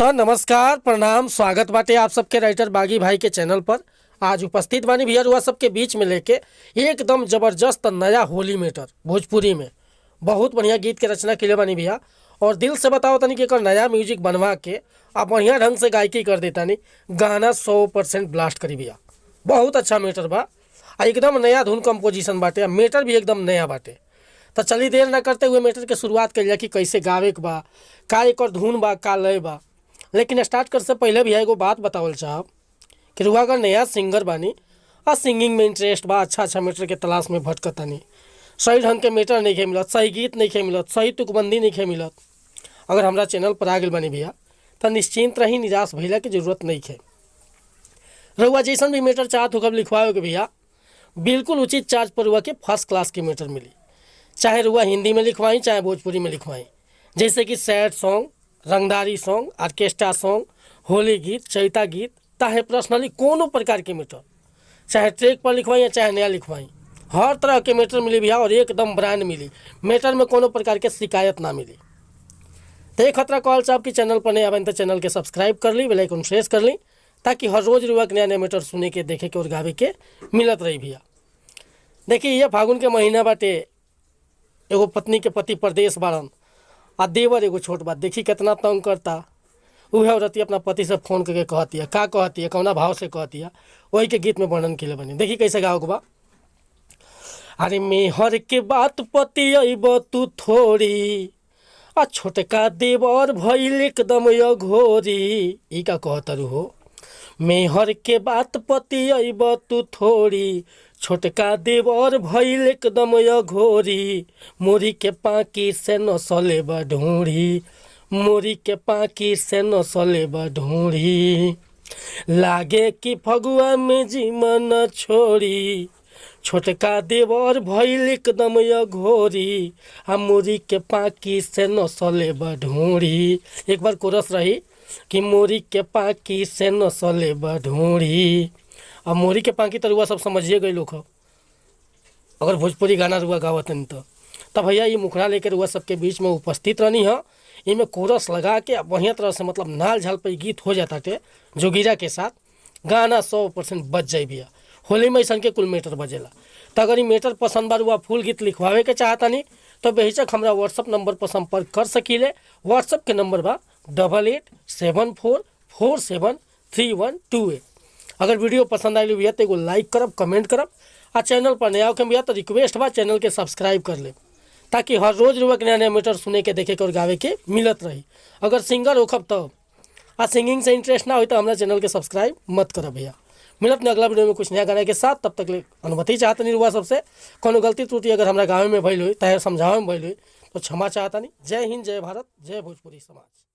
तो नमस्कार, प्रणाम, स्वागत बाटे आप सबके राइटर बागी भाई के चैनल पर। आज उपस्थित बानी भैया रुआ सबके बीच में लेके एकदम जबरदस्त नया होली मैटर भोजपुरी में बहुत बढ़िया गीत के रचना के बानी भैया। और दिल से बताओ तनी कि एकर नया म्यूजिक बनवा के आप बढ़िया ढंग से गायकी कर देतानी, गाना 100% ब्लास्ट करी भैया। बहुत अच्छा मैटर बा आ एकदम नया धुन कंपोजिशन बाटे आ मैटर भी एकदम नया बाटे। तो चलिए देर ना करते हुए मैटर के शुरुआत कइल जाए कि कैसे गावे के बा, का एकर धुन बा, का लय बा। लेकिन स्टार्ट कर से पहले भी एगो बात बतावल चाहब कि रुआ अगर नया सिंगर बानी आ सिंगिंग में इंटरेस्ट बा, अच्छा अच्छा मैटर के तलाश में भटकतानी, सही ढंग के मैटर नहीं मिलत, सही गीत नहीं मिलत, सही तुकबंदी नहीं मिलत, अगर हमारा चैनल पर आ गइल बानी भैया तो निश्चिंत रही, निराश भइला के जरूरत नहीं है। रउआ जैसन भी मैटर चाहत हो लिखवावे के भैया बिल्कुल उचित चार्ज पर रुआ के फर्स्ट क्लास के मैटर मिली, चाहे रुआ हिंदी में लिखवाई चाहे भोजपुरी में लिखवाई। जैसे कि सैड सॉन्ग, रंगदारी सॉन्ग, ऑर्केस्ट्रा सॉन्ग, होली गीत, चैता गीत, चाहे पर्सनली कोनो प्रकार के मैटर, चाहे ट्रैक पर लिखवाई या चाहे नया लिखवाई, हर तरह के मैटर मिली भैया और एकदम ब्रांड मिली। मैटर में कोनो प्रकार के शिकायत ना मिली। तो एक खतरा कहल साहब कि चैनल पर नहीं आवें तो चैनल के सब्सक्राइब कर ली, बेल आइकन प्रेस कर ली, ताकि हर रोज़ रुआ के नया नया मैटर सुने के, देखे के और गावे के मिलत रही भैया। देखिए ये फागुन के महीना बाटे, एगो पत्नी के पति परदेश बाड़न आ देवर एगो छोट बा, देखी कितना तंग करता। उहे औरती अपना पति से फोन करके कहती है, का कहती है, कौना भाव से कहती है, वही के गीत में वर्णन के बनी। देखी कैसे गाओ के बा। अरे मेहर के बात पति अइब तू थोड़ी, आ छोटका देवर भइल एकदम अघोरी। ई का कहतरू हो, मेहर के बात पति अइब तू थोड़ी, छोटका देवर भइल एकदम अघोरी, मोरी के पाकी से नसले बा ढूंढी, मोरी के पाकी से नसले बा ढूंढी, लागे कि फगुआ में जीवन छोड़ी, छोटका देवर भइल एकदम अघोरी, आ मोरी के पाकी से नसले बा ढूंढी। एक बार कोरस रही कि मोरी के पाकी से नसले बा ढूंढी। अब मोरी के पाकी तो रुआ सब समझिए गए लोग, अगर भोजपुरी गाना रुआ गावतन तो तब भैया ये मुखड़ा लेकर रुआ सबके बीच में उपस्थित रहनी है। इनमें कोरस लगा के बढ़िया तरह से मतलब नाल झाल पर गीत हो जाता टे जोगीरा के साथ, गाना 100% बज जाए भैया। होली में ऐसा के कुल मैटर बजेला। तो अगर ये मैटर पसंद बा रुआ फुल गीत लिखवावे के चाहतानी तो बेहिचक हमारा व्हाट्सअप नंबर पर संपर्क कर सकीले। व्हाट्सअप के नंबर बा 8874 47 3128। अगर वीडियो पसंद आई भैया तो एगो लाइक करब, कमेंट करब आ चैनल पर नया होके भैया तो रिक्वेस्ट बा चैनल के सब्सक्राइब कर ले, ताकि हर रोज़ रुआ के नया नया मैटर सुने के, देखे के और गावे के मिलत रही। अगर सिंगर होखब तब आ सिंगिंग से इंटरेस्ट ना हो तो हमारा चैनल के सब्सक्राइब मत करब भैया। मिलत नहीं अगला वीडियो में कुछ नया गाने के साथ, तब तक ले अनुमति चाहतनी रुआ सबसे। कोनो गलती त्रुटि अगर हमारा गाँव में भइल हुई, तहे समझावे में भइल हुई तो क्षमा चाहतनी। जय हिंद, जय भारत, जय भोजपुरी समाज।